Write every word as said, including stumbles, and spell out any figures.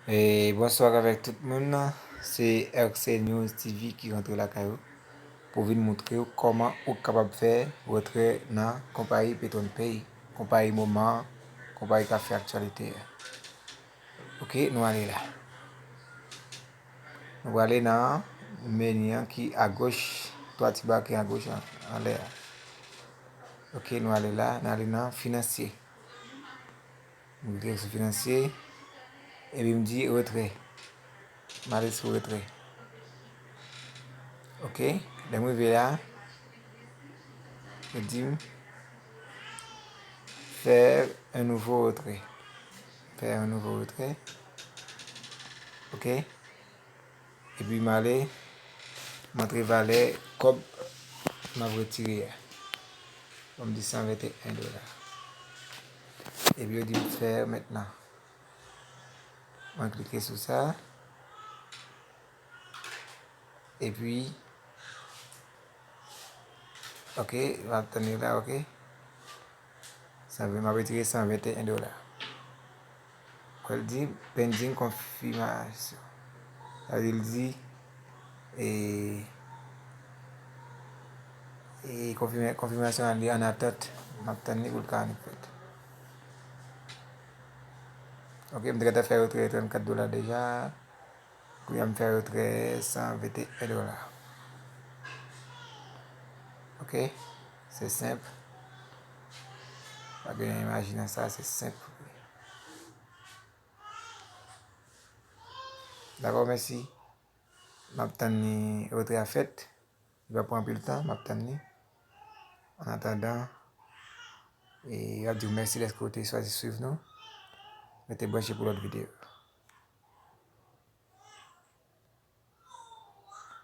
E bonswa avèk tout moun. Se R C News T V ki rantre lakay ou pou vin montre w kòman ou kapab fè retrè nan konpayi PetronPay, konpayi moman, konpayi k ap fè aktyalite a. Ok, nou ale la. Nou prale nan meni an ki agoch, twa ti ba ki agoch an, anlè a. Ok, nou ale la, nou ale nan finansye. M klike sou finansye, epi m di retrè. M ale sou retrè. Ok, lè m rive la, yo di m faire un nouveau retrait. Faire un nouveau retrait. Ok. Epi m ale, m antre valè kòb m ap retire a. Bon, m di san venteyen dola. Epi yo di m faire maintenant. Mwen klike sou sa. Epi, ok, m ap tann li la, ok. San ven, m ap retire san venteyen dola. Wè l di pending konfimasyon. Sa vle di l di, e, e konfime-, konfimasyon an li an atant. M ap tann li pou l ka annik fèt. Ok, m te gentan fè retrè trannkat dola deja. Kounye a m fè retrè san venteyen dola. Ok, se senp. Pa gen imajine sa, se senp. Dakò, mèsi. M ap tann ni retrè a fèt. Li pa pran anpil tan, m ap tann ni. An atandan, e, m ap di w mèsi dèske w te chwazi swiv nou. Rete branche pou lòt videyo.